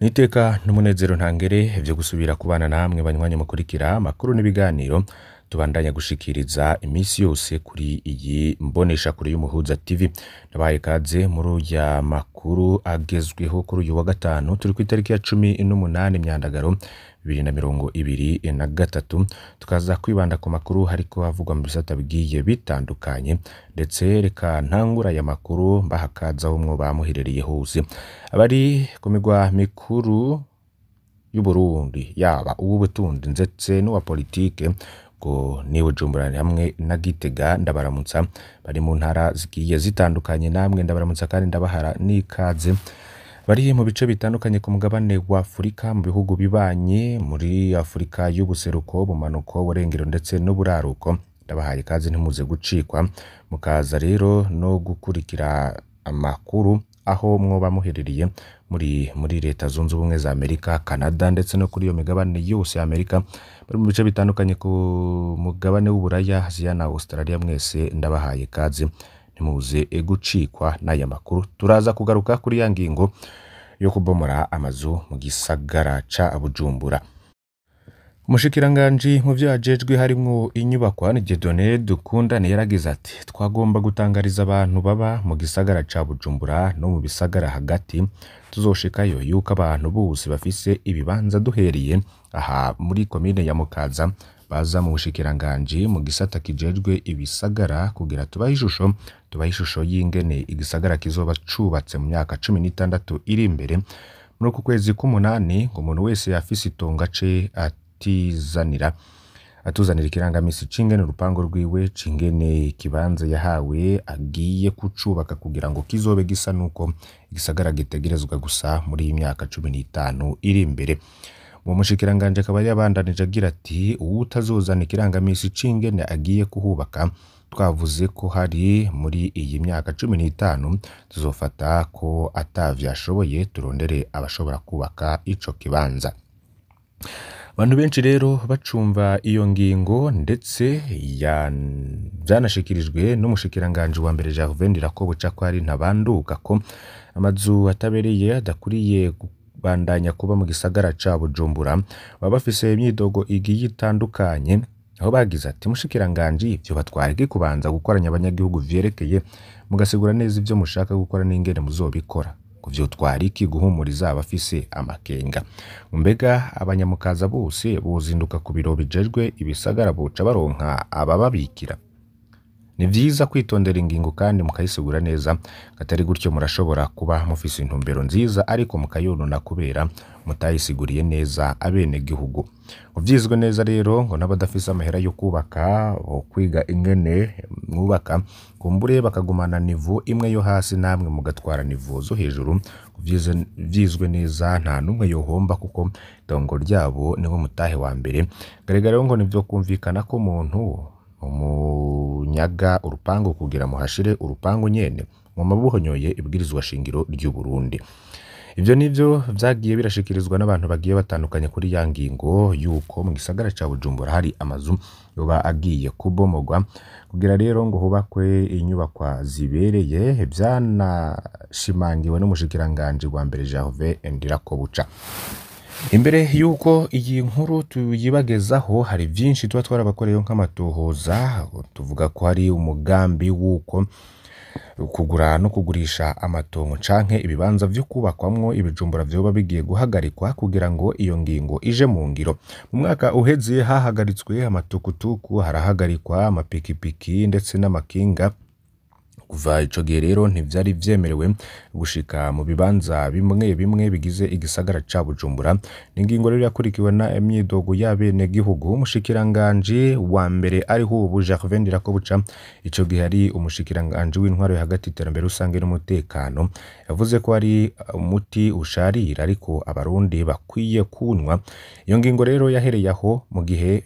Niteka n'umunezero ntangere vyo gusubira kubana namwe banywanyi mukurikira amakuru n'ibiganiro tubandanya gushikiriza imisi yose kuri iyi mbonesha kure y'Umuhuza TV. Nabahaye kaze muri uya makuru agezweho kuri uyu wa gatanu, turi ku itariki ya 18 Myandagaro 2023, tukaza kwibanda ku makuru hariko havugwa mu bisata bigiye bitandukanye, ndetse reka ntangura aya makuru mbaha kaze aho mwoba muherereye hose. Abari ku migwa mikuru y'Uburundi, yaba uw'ubutunzi ndetse n'uwa politike, ngo ni Bujumbura hamwe na Gitega, ndabaramutsa. Bari mu ntara zigiye zitandukanye namwe ndabaramutsa kandi ndabahara n'ikaze. Bari mu bice bitandukanye ku mugabane wa Afurika, mu bihugu bibanye muri Afurika y'ubuseruko, bumanuko, burengero ndetse n'uburaruko, ndabahaye ikaze ntimuze gucikwa, mukaza rero no gukurikira amakuru aho mwoba muherereye muri Leta Zunze Ubumwe za Amerika, Canada ndetse no kuri iyo migabane yose ya Amerika. Bari mu bice bitandukanye ku mugabane w'Uburaya, Aziya na Australia, mwese ndabahaye ikaze ntimuze gucikwa n'aya makuru. Turaza kugaruka kuri ya ngingo yo kubomora amazu mu gisagara ca Bujumbura. Umushikiranganji mu vyo ajejwe harimwo inyubakwa ni Dieudonné Dukundane yaragize ati: twagomba gutangariza abantu baba mu gisagara ca Bujumbura no mu bisagara hagati tuzoshikayo yuko abantu bose bafise ibibanza duhereye aha muri komine ya Mukaza baza mu bushikiranganji mu gisata kijejwe ibisagara kugira tubahe ishusho y'ingene igisagara kizoba cubatse mu myaka 16 iri imbere. Muri uku kwezi k'umunani ngo umuntu wese afise itongo ace atuzanira ikirangamisi c'ingene urupango rwiwe, c'ingene ikibanza yahawe agiye kucubaka kugira ngo kizobe gisa nuko igisagara gitegerezwa gusa muri iyi myaka 15 iri imbere. Uwo mushikiranganje akaba yabandanije agira ati: uwutazozana ikirangamisi c'ingene agiye kuhubaka, twavuze ko hari muri iyi myaka 15 tuzofata ko atavyashoboye, turondere abashobora kubaka ico kibanza. Abantu benshi rero bacumva iyo ngingo, ndetse vyanashikirijwe n'umushikiranganje wa mbere Gervais Ndirakobuca ko ari ntabanduka ko amazu atabereye adakwiye kubandanya kuba mu gisagara ca Bujumbura. Baba bafise imyidogo igiye itandukanye, aho bagize ati: mushikiranganje, ivyo batwareke kubanza gukoranya abanyagihugu vyerekeye, mugasigura neza ivyo mushaka gukora n'ingene muzobikora. Vyotwara iki guhumuriza abafise amakenga? Mbega abanyamukaza bose bozinduka ku biro bijejwe ibisagara boca baronka abababikira? Ni vyiza kwitondera ingingo kandi mukayisigura neza, katari gutyo murashobora kuba mufise intumbero nziza ariko mukayonona kubera mutayisiguriye neza abenegihugu. Uvyizwe neza rero ngo n'abadafise amahera yo kubaka kwiga ingene mwubaka, kumbure bakagumana nivo imwe yo hasi namwe mugatwara nivo zo hejuru. Vyizwe neza nta numwe yohomba kuko itongo ryabo niwo mutahe wa mbere. Garagara ngo nivyo kumvikana ko umuntu umunyaga urupangu kugira muhashire urupangu nyene mu mabuhonyoye ibwirizwa shingiro ry'u Burundi. Ivyo nivyo vyagiye birashikirizwa n'abantu bagiye batandukanye kuri ya ngingo yuko mu gisagara ca Bujumbura hari amazu yoba agiye kubomogwa kugira rero ngo hubakwe inyubakwa zibereye. Vyanashimangiwe n'umushikiranganje wa mbere Gervais Ndirakobuca. Imbere yuko iyi nkuru tuyibagezaho hari vyinshi tuba twarabakoreyeho nk'amatohoza, tuvuga ko hari umugambi w'uko kugura no kugurisha amatongo canke ibibanza vyo kubakwamwo ibijumbura vyoba bigiye guhagarikwa kugira ngo iyo ngingo ije mu ngiro. Mu mwaka uheze hahagaritswe amatukutuku, harahagarikwa amapikipiki ndetse n'amakinga. Kuva ico gihe rero ntivyari vyemerewe gushika mu bibanza bimwe bimwe bigize igisagara ca Bujumbura. Ni ingingo rero yakurikiwe na imyidogo y'abenegihugu. Umushikiranganje wa mbere ariho ubu Gervais Ndirakobuca, ico gihe ari umushikiranganje w'intwaro yo hagati, iterambere rusange n'umutekano, yavuze ko ari umuti usharira ariko abarundi bakwiye kunywa. Iyo ngingo rero yahereye aho mu gihe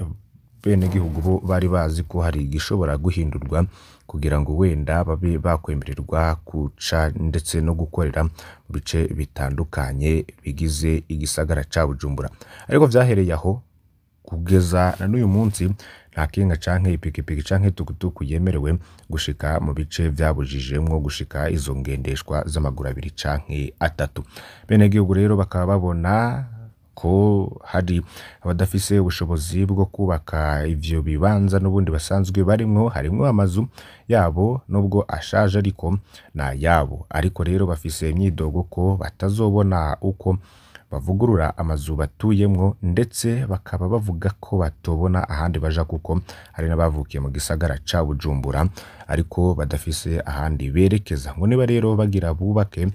benegihugu bo bari bazi ko hari igishobora guhindurwa kugira ngo wenda babe bakwemererwa kuca ndetse no gukorera mu bice bitandukanye bigize igisagara ca Bujumbura. Ariko vyahereye aho kugeza na n'uyu munsi Nta kinga canke ipikipiki canke tukutuku yemerewe gushika mu bice vyabujijemwo gushika izo ngendeshwa z'amaguru abiri canke atatu. Benegihugu rero bakaba babona ko hari abadafise ubushobozi bwo kubaka ivyo bibanza n'ubundi basanzwe barimwo, harimwo amazu yabo nubwo ashaje ariko n'ayabo, ariko rero bafise imyidogo ko batazobona uko bavugurura amazu batuyemwo, ndetse bakaba bavuga ko batobona ahandi baja kuko hari n'abavukiye mu gisagara ca Bujumbura ariko badafise ahandi berekeza. Ngo niba rero bagira bubake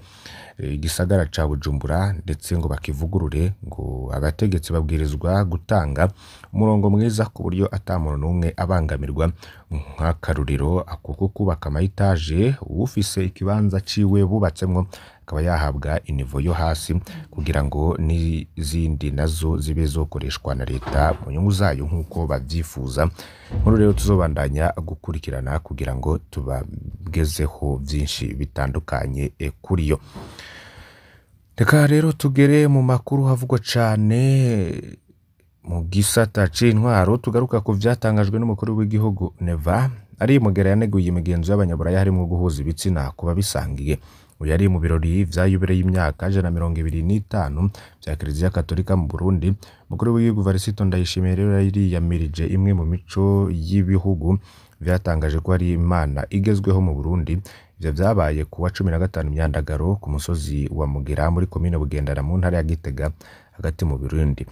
igisagara ca Bujumbura ndetse ngo bakivugurure, ngo abategetsi babwirizwa gutanga umurongo mwiza ku buryo ata muntu n'umwe abangamirwa. Nk'akarorero ako ko kubaka ama etaje, uwufise ikibanza ciwe bubatsemwo akaba yahabwa inivo yo hasi kugira ngo n'izindi nazo zibe zokoreshwa na leta mu nyungu zayo nk'uko bavyifuza. Inkuru rero tuzobandanya gukurikirana kugira ngo tubagezeho vyinshi bitandukanye kuriyo. Reka rero tugere mu makuru havugwa cane mu gisata c'intwaro, tugaruka ku vyatangajwe n'umukuru w'igihugu Neva ari Mugera yaneguye imigenzo y'abanyaburaya harimwo guhuza ibitsina ku babisangiye. Uyu yari mu birori vya yubile y'imyaka 125 vya Kiliziya Katolika mu Burundi. Umukuru w'igihugu Varisito Ndayishimiye rero yariyamirije imwe mu mico y'ibihugu vyatangaje ko ari imana igezweho mu Burundi. Ivyo vyabaye ku wa 15 Myandagaro ku musozi wa Mugera muri komine Bugendana mu ntara ya Gitega hagati mu Burundi.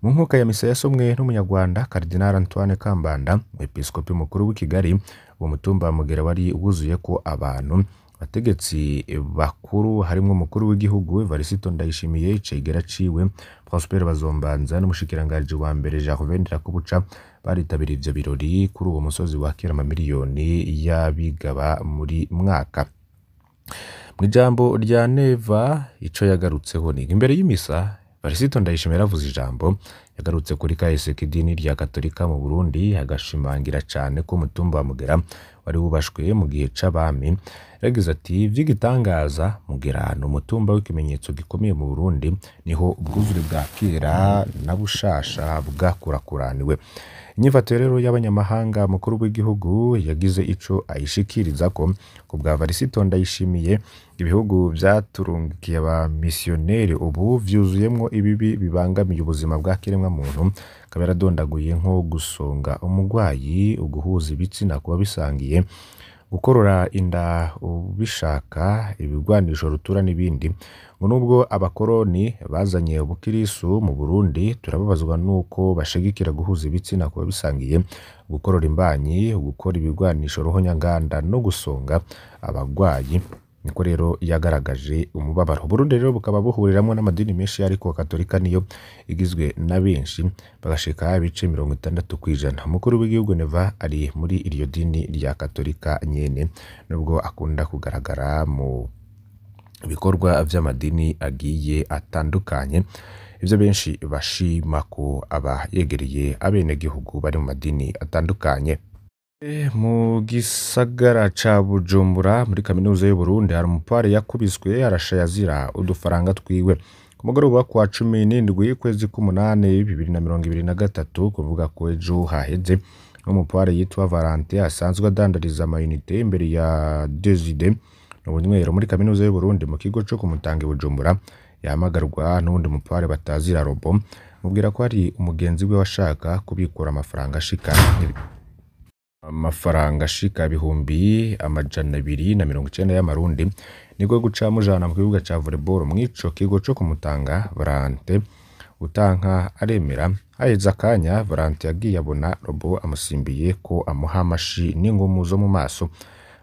Mu nkuka ya misa yasomwe n'umunyarwanda Cardinal Antoine Kambanda, umwepiskopi mukuru w'i Kigali, uwo mutumba wa Mugera wari wuzuyeko abantu bategetsi bakuru harimwo umukuru w'igihugu Evariste Ndayishimiye, icegera ciwe Prosper Bazombanza n'umushikiranganji wa mbere Gervais Ndirakobuca baritabiriye ivyo birori kuri uwo musozi wakira amamiliyoni y'abigaba muri mwaka. Mw'ijambo rya Neva ico yagarutseho ni imbere y'imisa Varisito Ndayishimiye yaravuze ijambo yagarutse kuri kahise k'idini rya Katolika mu Burundi, agashimangira cane ko umutumba wa Mugera wari wubashwe mu gihe c'abami. Yagize ati vy'igitangaza Mugera ni umutumba w'ikimenyetso gikomeye mu Burundi, niho ubwuzure bwa kera na bushasha bwakurakuraniwe. Inyifato rero y'abanyamahanga mukuru w'igihugu yagize ico ayishikirizako. Ku bwa Varisito Ndayishimiye, ibihugu vyaturungikiye abamisiyoneri ubu vyuzuyemwo ibibi bibangamiye ubuzima bwa kiremwa muntu, akaba yaradondaguye nko gusonga umugwayi, uguhuza ibitsina ku babisangiye, gukorora inda ubishaka, ibigwanisho rutura n'ibindi. Ngo nubwo abakoroni bazanye ubukirisu mu Burundi, turababazwa nuko bashigikira guhuza ibitsina ku babisangiye, gukorora imbanyi, gukora ibigwanisho ruhonyanganda no gusonga abagwayi. Niko rero yagaragaje umubabaro. Burundi rero bukaba buhuriramwo n'amadini menshi, ariko Katolika niyo igizwe na benshi bagashika ibice 60%. Umukuru w'igihugu Neva ari muri iryo dini rya Katolika nyene, nubwo akunda kugaragara mu bikorwa vy'amadini agiye atandukanye, ivyo benshi bashima ko aba yegereye abenegihugu bari mu madini atandukanye. Mu gisagara ca Bujumbura muri kaminuza y'Uburundi hari umupare yakubiswe arasha yazira udufaranga twiwe. Ku mugoroba kwa 17 kwezi k'umunani 2023, kuvuga ko ejo haheze, n'umupare yitwa Valentin asanzwe adandariza amayinite imbere ya Deside ubunywero muri kaminuza y'Uburundi mu kigo co kumutanga i Bujumbura, yahamagarwa n'uwundi mupare batazira robo, mubwira ko ari umugenzi we washaka kubikura amafaranga ashika 290,000 y'amarundi, niko guca mujana mu kibuga ca volleyball mw'ico kigo co kumutanga. Valentin utanka aremera. Haheze akanya Valentin yagiye abona robo amusimbiye ko amuha amashi n'ingumu zo mu maso.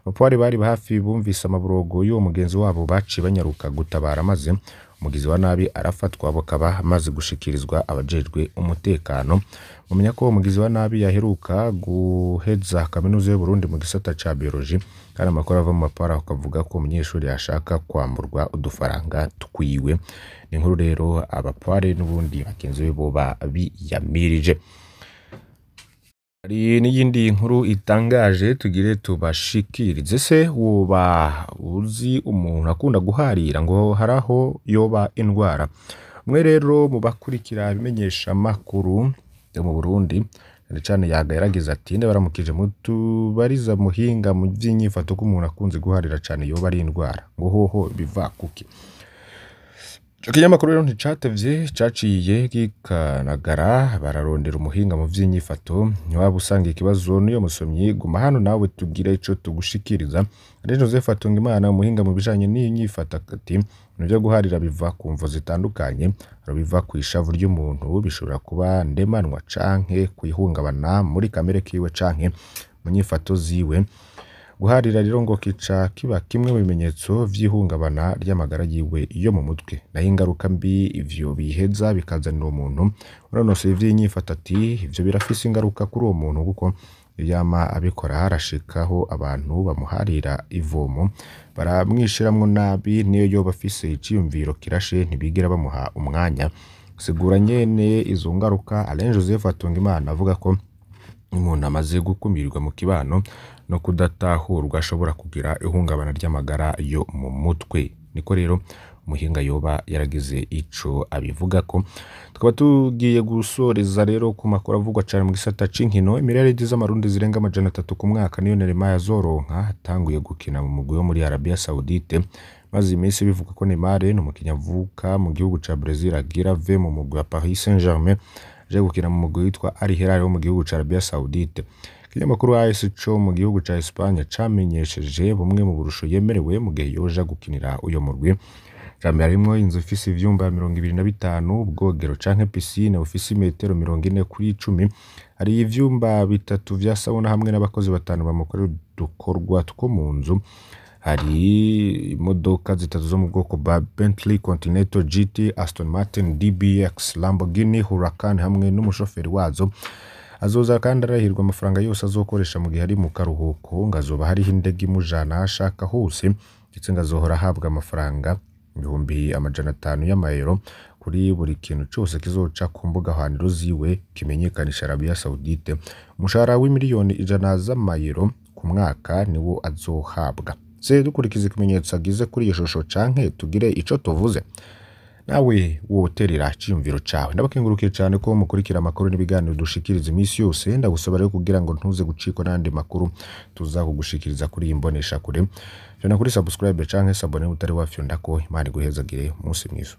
Abapwari bari hafi bumvise amaborogo y'uwo mugenzi wabo baciye banyaruka gutabara, maze umugizi wa nabi arafatwa, bakaba amaze gushikirizwa abajejwe umutekano. Mumenya ko umugizi wa nabi yaheruka guheza kaminuza y'Uburundi mu gisata ca biologie, kandi amakuru ava mu mapara akavuga ko umunyeshuri yashaka kwamburwa udufaranga twiwe. Ni inkuru rero abapware n'ubundi bagenzi be boba biyamirije. Hari n'iyindi nkuru itangaje tugire tubashikirize. Se woba uzi umuntu akunda guharira ngo haraho yoba indwara? Umwe rero mu bakurikira ibimenyesha makuru yo mu Burundi Cane cane Yaga yaragize ati: "Ndabaramukije, mutubariza muhinga mu vy'inyifato ko umuntu akunze guharira cane yoba ari indwara, ngo hoho biva kuki?" Ico kinyamakuru rero nticatevye, caciye gikanagara bararondera umuhinga mu vy'inyifato. Ntiwaba usanga ikibazo n'uyo musomyi, guma hano nawe tugire ico tugushikiriza. Alain Joseph Hatungimana, umuhinga mu bijanye n'inyifato, ati: "Ibintu vyo guharira biva ku mvo zitandukanye. Hari ibiva kw'ishavu ry'umuntu, bishobora kuba ndemanwa canke kwihungabana muri kamere kiwe canke mu nyifato ziwe. Guharira rero ngo kica kiba kimwe mu bimenyetso vy'ihungabana ry'amagara yiwe yo mu mutwe. Naho ingaruka mbi ivyo biheza bikazanira umuntu, unonosoye ivy'inyifato ati: ivyo birafise ingaruka kuri uwo muntu kuko yama abikora harashikaho abantu bamuharira ivomo, baramwishiramwo nabi, niyo yoba afise iciyumviro kirashe ntibigera bamuha umwanya." Sigura nyene izo ngaruka, Alain Joseph Hatungimana avuga ko umuntu amaze gukumirwa mu kibano no kudatahurwa ashobora kugira ihungabana ry'amagara yo mu mutwe. Niko rero umuhinga yoba yaragize ico abivugako. Tukaba tugiye gusoreza rero ku makuru avugwa cane mu gisata c'inkino. Imiriyaridi z'amarundi zirenga 300 ku mwaka niyo Neymar azoronka atanguye gukina mu mugwi wo muri Arabia Saoudite. Maze iminsi bivuga ko Neymar ni umukinyi avuka mu gihugu ca Brazil agira ave mu mugwi wa Paris Saint-Germain aje gukina mu mugwi witwa Al Hilal wo mu gihugu ca Arabia Saoudite. Ikinyamakuru AS co mu gihugu ca Espagne camenyesheje bumwe mu burusho yemerewe mu gihe yoja gukinira uyo murwi. Icambere harimwo inzu ifise ivyumba 25, ubwogero canke piscine bufise imetero 40 kuri 10, hari ivyumba bitatu vya sauna hamwe n'abakozi batanu bamukorera udukorwa two mu nzu, hari imodoka zitatu zo mu bwoko bwa Bentley Continental GT, Aston Martin DBX, Lamborghini Huracan hamwe n'umushoferi wazo. Azoza kandi arahirwa amafaranga yose azokoresha mu gihe ari mu karuhuko, ngo azoba hariho indege imujana aho ashaka hose, ndetse ngo azohora ahabwa amafaranga 500,000 y'amayero kuri buri kintu cose kizoca ku mbuga hwaniro ziwe kimenyekanisha Arabia Saoudite. Umushahara w'100,000,000 z'amayero ku mwaka niwo azohabwa. Se dukurikiza ikimenyetso agize kuri iyo shusho canke tugire ico tuvuze? Nawe woterera iciyumviro cawe. Ndabakengurukiye cane ko mukurikira amakuru n'ibiganiro dushikiriza imisi yose. Ndagusaba rero kugira ngo ntuze gucikwa n'ayandi makuru tuza kugushikiriza kuri iyi mboneshakure, fyonda kuri subscribe canke s'abonner utari wafyondako. Imana iguhezagire, umunsi mwiza.